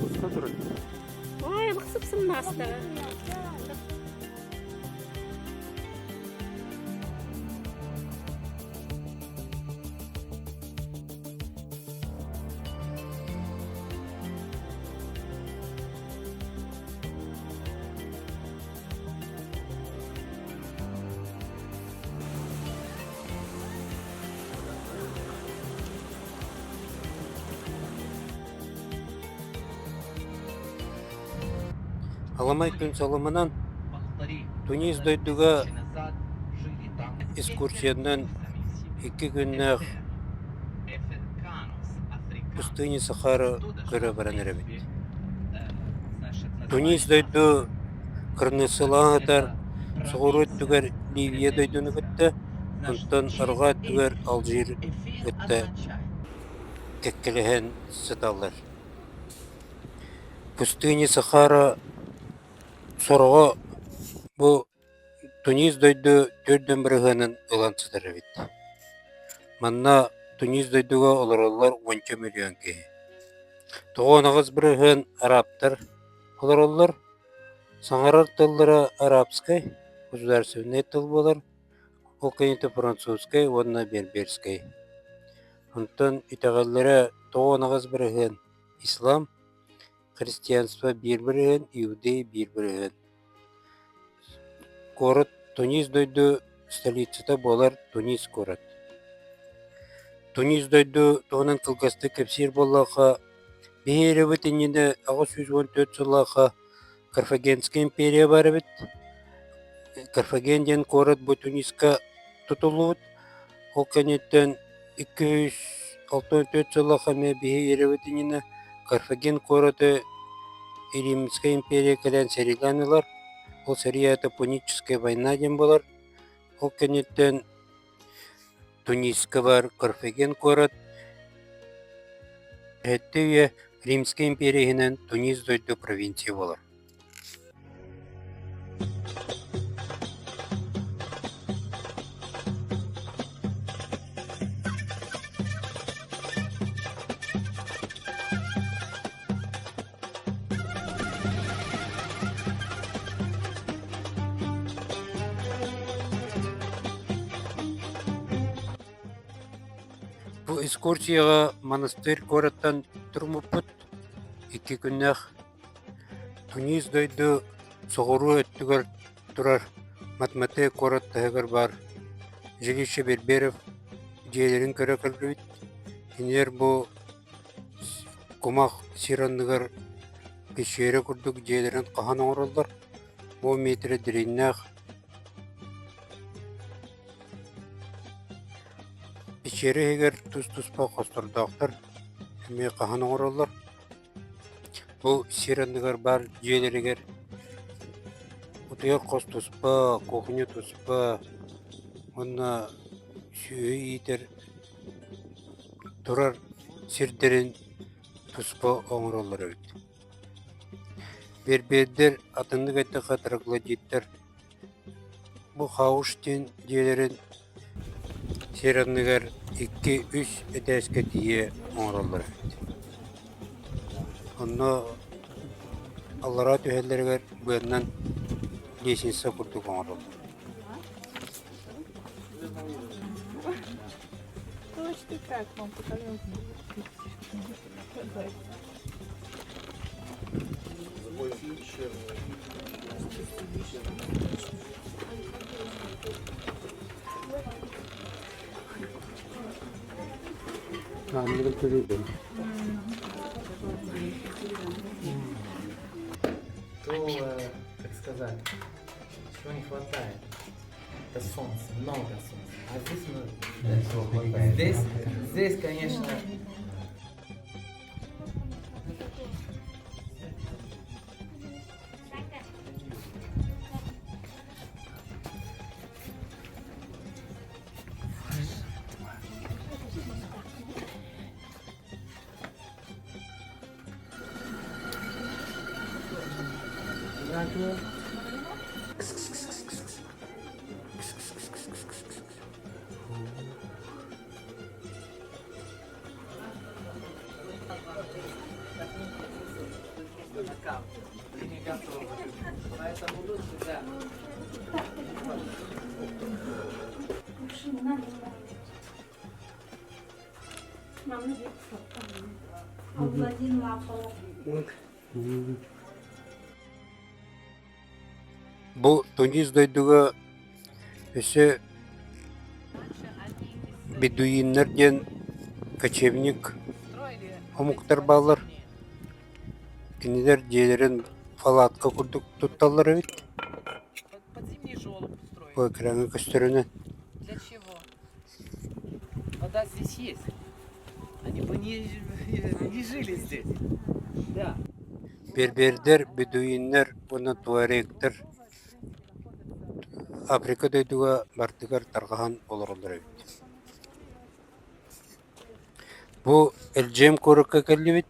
Уста турар. Ой, сып-сымнаастаҕа. Аламай күн саламынан Тунис дойдуга экскурсиянан икки күннээх пустыня Сахара көрө баран эрэбит. Тунис дойду кырныссалаан сытар соҕуруу өттүгэр Ливия дойдуну кытта, онтон арҕаа өттүгэр Алжир кытта кэккэлэһэн сыталлар. Пустыня Сахара сороҕо бу Тунис дойду төрдүн бырыһыанын ылан сытар эбит. Манна Тунис дойдуга олороллор уонча миллион киһи. 98 бырыһыан арабтар олороллор. Саҥарар тыллара арабскай, государственнай тыл буолар, ол кэнниттэн французскай уонна берберскэй. Онтон итэҕэллэрэ 98 бырыһыан ислам, христианство биир бырыһыан, иудей биир бырыһыан. Куорат Тунис дойду столицата буолар Тунис куорат. Тунис дойду туһунан кылгастык кэпсиир буоллахха, биһи эрабыт иннинэ 814 сыллаахха Карфагенскай империя баар эбит. Карфаген диэн куорат бу Туниска тутуллубут. Ол кэнниттэн 264 сыллаахха эмиэ биһи эрабыт иннинэ Карфаген куораты Римскэй империя кэлэн сэриилээн ылар. Ол сэрии аата Пуническая война диэн буолар. Ол кэнниттэн Туниска баар Карфаген куорат сэттэ үйэ Римскэй империя иһинэн Тунис дойду провинция буолар. Бу экскурсияҕа монастырь куораттан туруммуппут икки күннээх Тунис дойду соҕуруу өттүгэр турар Матмате куорат таһыгар баар жилище Берберов дьиэлэрин көрө кэллибит. Кинилэр бу кумах сир анныгар пещера курдук дьиэлэрин хаһан оҥороллор. Бу миэтэрэ дириҥнээх пещера иһигэр тус-туспа хостордоохтор эмиэ хаһан оҥороллор. Бу сир анныгар баар дьиэлэригэр утуйар хос туспа, кухня туспа уонна сүөһү иитэр турар сирдэрин туспа оҥороллор эбит. Бербердэр атыннык эттэххэ троглодиттар Бу Хауш диэн дьиэлэрин сир анныгар икки-үс этээскэ тиийэ оҥороллор эбит. Онно аллараа түһэллэригэр быаннан лестница курдук оҥороллор. То, э, как сказать, чего не хватает. Это солнце, много солнца. А здесь мы... Здесь, здесь, конечно... Пока ты не готова. Поэтому лучше, да. Бу Тунис дойдуга өссө бедуиннар диэн кочевник омуктар бааллар. Кинилэр дьиэлэрин палатка курдук тутталлар эбит. Бу экраҥҥа көстөрүнэн. Для чего? Вода здесь есть. Они бы не, не жили здесь. Да. Бербердэр, бедуиннэр уонна туарегтар Африка дойдуга бардыгар тарҕаһан олороллор эбит. Бу Элдьиэм куоракка кэллибит.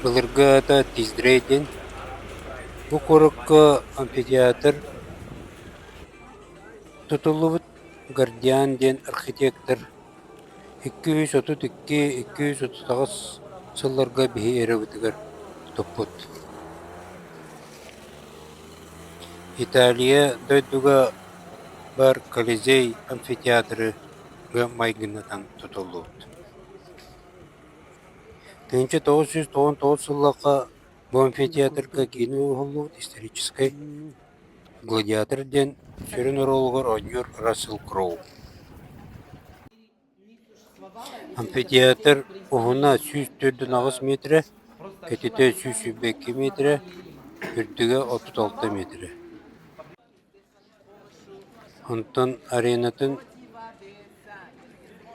Былыргы аата Тиздрей диэн. Бу куоракка амфитеатр тутуллубут Гордиан диэн архитектор 232 238 сылларга биһи эрабытыгар туппут. Италия дойдуга баар Колизей амфитеатры майгыннатан тутуллубут. 1999 сыллаахха бу амфитеатрга киинэ уһуллубут историческай «Гладиатор» диэн сүрүн оруолугар оонньуур Рассел Кроу. Амфитеатр уһуна 148 миэтэрэ, кэтитэ 122 миэтэрэ, үрдүгэ 36 миэтэрэ. Онтон аренатын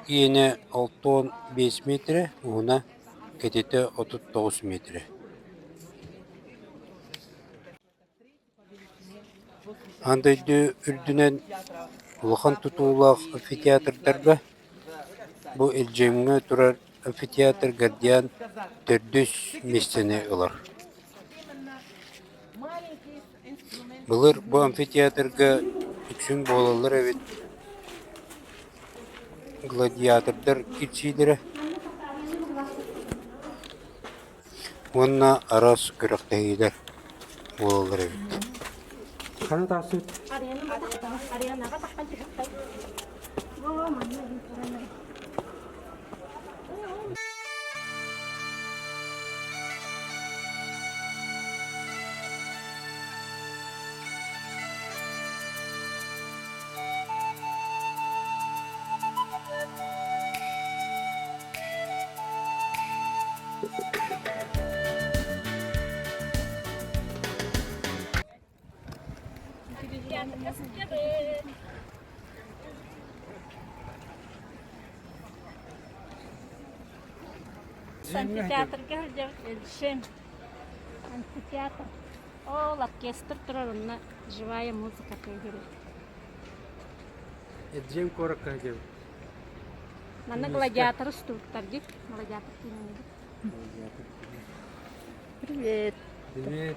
иэнэ 65 миэтэрэ, уһуна, кэтитэ 39 миэтэрэ. Аан дойду үрдүнэн улахан тутуулаах амфитеатрдарга бу Илдьиҥҥэ турар амфитеатр Гордиан төрдүс миэстэни ылар. Былыр бу амфитеатрга үксүн буолаллар эбит гладиатордар киирсиилэрэ уонна араас күрэхтэһиилэр буолаллар эбит. Амфитеатрга сылдьабыт Эльшин. Амфитеатр. Ол оркестр турар онно живая музыка тыаһыыр. Эдьиэм куоракка сылдьабыт. Манна гладиатор устубуттар дии. Гладиатор киинэни. Привет. Привет.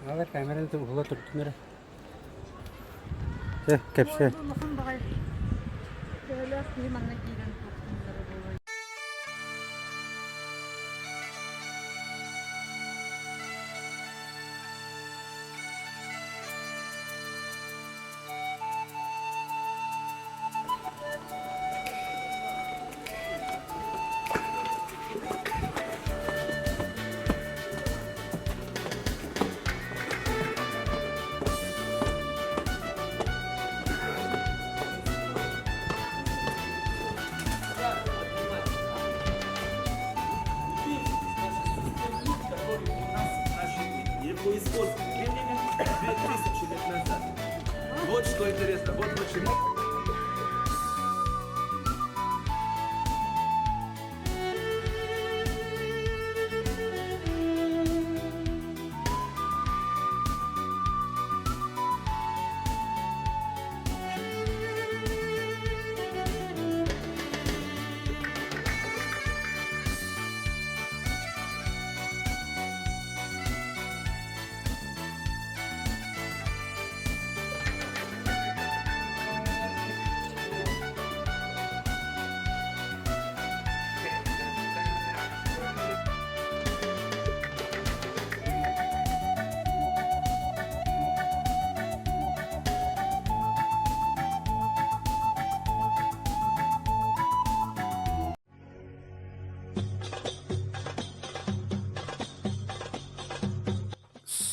Алар камераны уһула турдун эрэ. Чэ, кэпсээ. Улахан баҕайы. Төһөлөөх киһи манна киирэн туохтууллара буолуой? Его использовали 2000 лет назад. Вот что интересно, вот почему.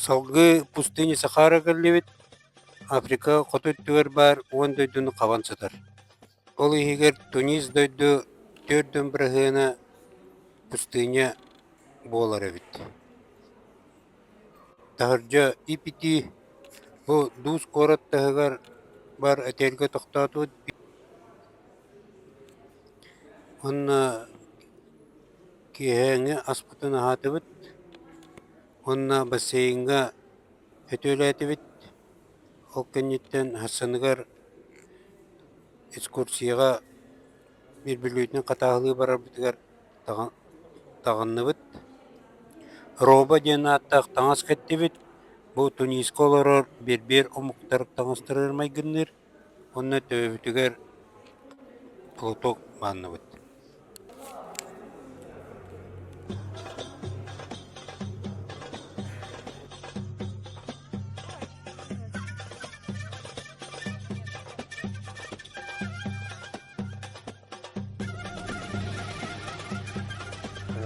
Салгыы пустыня Сахара кэллибит, Африка хоту өттүгэр баар 10 дойдуну хабан сытар. Ол иһигэр Тунис дойду 4 бырыһыана пустыня буолар эбит. Таһырдьа ип-итии, бу Дуус куорат таһыгар баар отельга тохтоотубут уонна киэһээҥҥи аспытын аһаатыбыт уонна бассейҥҥа сөтүөлээтибит. Ол кэнниттэн сарсыныгар экскурсияҕа биир бүлүүтүн хатааһылыы барарбытыгар таҕынныбыт. Роба диэн ааттаах таҥас кэттибит. Бу Туниска олорор бербер омуктар таҥастарыгар майгынныыр уонна төбөбүтүгэр платок баанныбыт.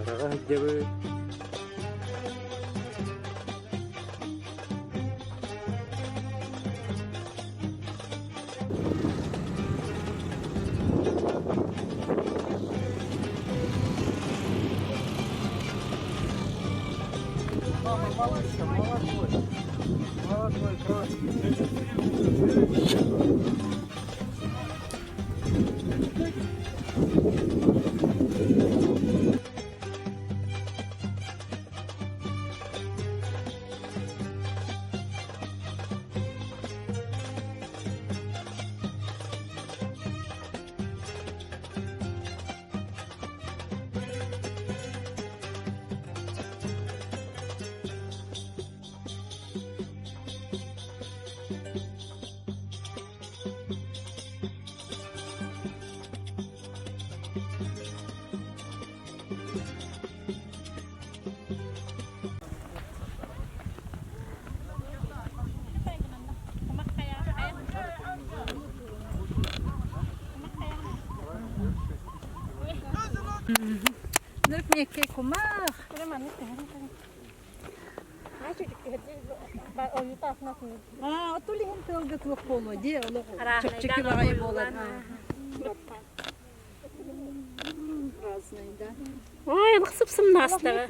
Хараҕа сылдьабыт. Мама, малышка, молодой. Молодой, красивый. Отулиһин тыалга туох буолуо дии олох чэпчэки баҕайы буолар. Разные, да. Ой, алықсып сымнаастара.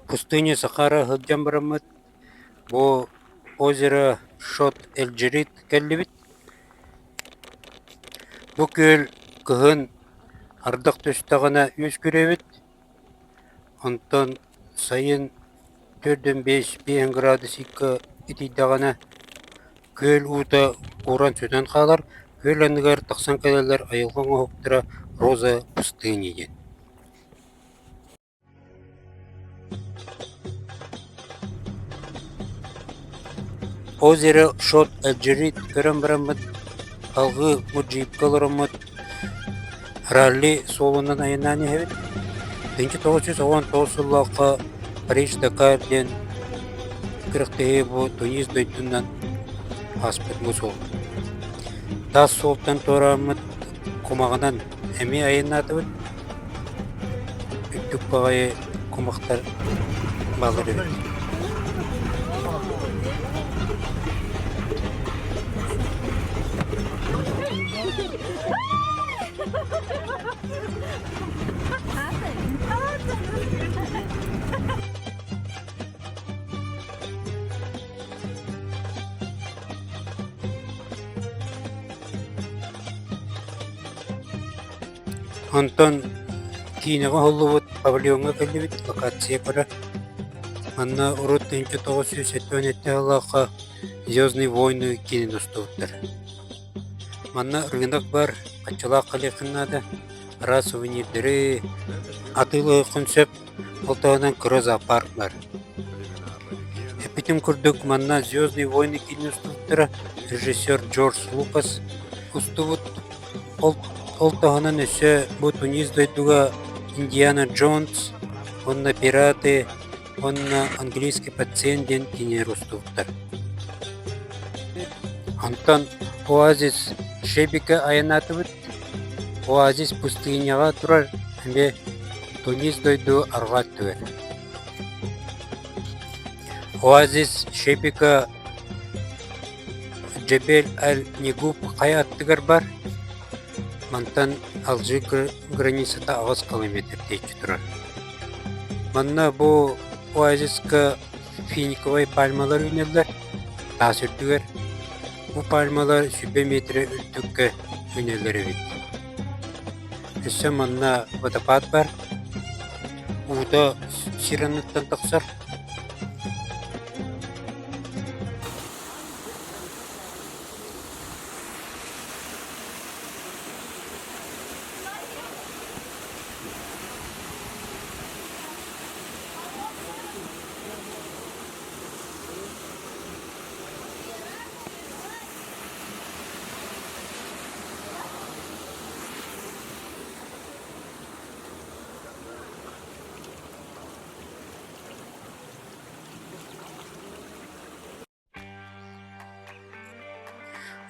Пустыня Сахара сылдьан бараммыт, бу озеро Шот-Эль-Джерид кэллибит. Бу күөл кыһын ардах түстэҕинэ үөскүүр эбит. Онтон сайын 4-5 градусика итийдэҕинэ күөл уута кууран сүтэн хаалар, күөл анныгар тахсан кэлэллэр айылҕа оҥоһуктара «Роза пустыни» диэн. Озеро Шот-Эль-Джерид көрөн бараммыт, салгыы бу джипкэ олороммут ралли суолунан айаннаан иһэбит. 1919 сыллаахха Париж-Дакар диэн күрэхтэһии бу Тунис дойдутунан ааспыт бу суол. Таас суолтан туорааммыт кумаҕынан эмиэ айаннаатыбыт. Үрдүк баҕайы кумахтар бааллар эбит. Онтон киинэҕэ уһуллубут павильоҥҥа кэллибит, локация көрө. Манна урут 1977 сыллаахха «Звездные войны» киинэни устубуттар. Манна рынок баар, хаччылаах кэлиэххин наада, араас сувенирдэри атыылаһыаххын сөп, ол таһынан кыра зоопарк баар. Эппитим курдук, манна «Звездные войны» киинэни устубуттар. устубуттара, режиссер Джордж Лукас устубут. Ол, ол таһынан өссө бу Тунис дойдуга Индиана Джонс уонна Пираты уонна Английский пациент диэн киинэлэр устубуттар. Онтон Оазис Шебика айаннаатыбыт. Оазис пустыняҕа турар эмиэ Тунис дойду арҕаа өттүгэр. Оазис Шебика Джебель-аль-Нигуб хайа аттыгар баар, мантан Алжир границата 8 километр тэйиччи турар. Манна бу оазиска финиковай пальмалар үүнэллэр, таас үрдүгэр. Бу пальмалар 100 метрэ үрдүккэ үүнэллэр эбит. Өссө манна водопад баар, уута сир анныттан тахсар.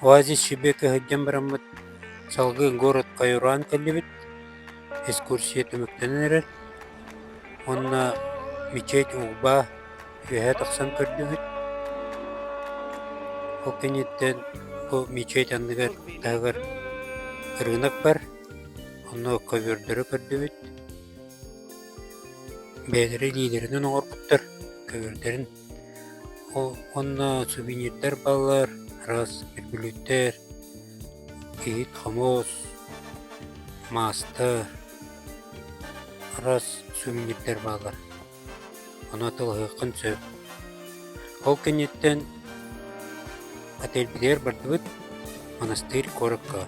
Оазис Шебека сылдьан бараммыт салгыы город Кайран кэллибит, экскурсия түмүктэнэн эрэр уонна мечеть Угба үөһэ тахсан көрдүбүт. Ол кэнниттэн бу мечеть анныгар таһыгар рынок бар, онно көбүөрдэрү көрдүбүт. Бэйэлэрэ илиилэринэн оҥорбуттар көбүөрдэрин Онно сувенирдар бааллар, араас верблюдтэр, иһит-хомуос, маастар, араас сувенирдар бааллар. Ону атыылаһыаххын сөп. Ол кэнниттэн отельбитигэр бардыбыт, монастырь куоракка.